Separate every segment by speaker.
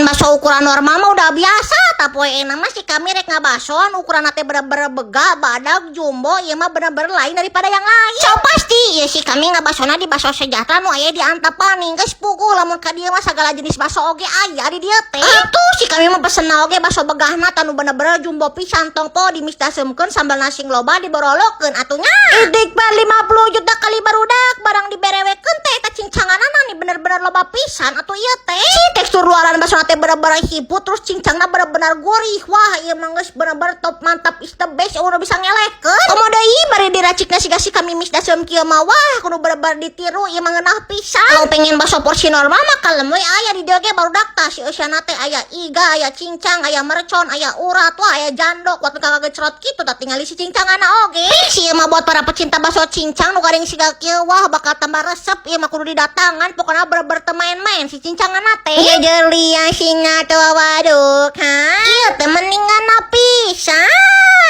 Speaker 1: Baso ukuran normal mah udah biasa, tapi poe mah si kami rek ngabasoan ukuran teh bener-bener bega, badag, jumbo, ieu mah bener-bener lain daripada yang lain. So pasti ya si kami ngabasona di Baso Sejahtera nu aya di Antapani. Geus puguh lamun ka dieu mah segala jenis baso oge aya di dieu teh. Atuh si kami mah pesen oge baso begahna tanu bener-bener jumbo pisan, tong po dimisdaseumkeun sambal nasi loba diborolokeun atuh nya. Idik bar 50 juta kali, barudak, barang diberewekeun teh eta cincanganana nih bener-bener loba pisan atuh ieu teh. Si tekstur luaran baso teh bener-bener hiput, terus cincangna bener-bener gurih. Wah, ieu mah geus bener-bener top, mantap, is the best, udah bisa ngelehkeun. Komo deui bari diracikna siga si kami misdaseum kieu mah, wah, kudu bener-bener ditiru, ieu mah ngeunah pisan. Kalau pengen bakso porsi normal mah kalem we, aya di dieu ge, barudak. Tah, si eusana teh aya iga, aya cincang, aya mercon, aya urat, wah, aya jandok, waktu kagak cerot kitu tah tinggal si cincanganna oge. Si ieu mah buat para pecinta bakso cincang nu garing siga kieu, wah, bakal tambah resep ieu mah, kudu didatangan. Pokoknya bener-bener teu main-main si cincanganna teh. Ieu jeli singa tuh, waduk, ha, ieu teh mendingan pisan.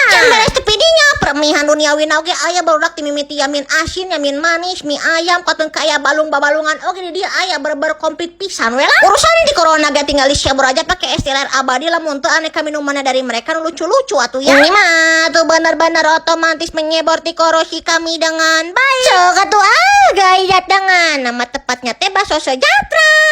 Speaker 1: Can beres tepi dinya, permihan duniawi oge aya, barudak, ti mimiti yamin asin, yamin manis, mie ayam, katun kaya balung babalungan oge di dieu aya, bener-bener komplit pisan we lah. Urusan di corona ge tinggal disebur aja pakai es teler abadi, lamun teu aneka minumannya dari mereka nu lucu-lucu atuh ya. Ini mah tuh bener-bener otomatis menyebor tikoro si kami dengan baik. Sok atuh ah gaya datangan, nama tepatnya teh Baso Sejahtera.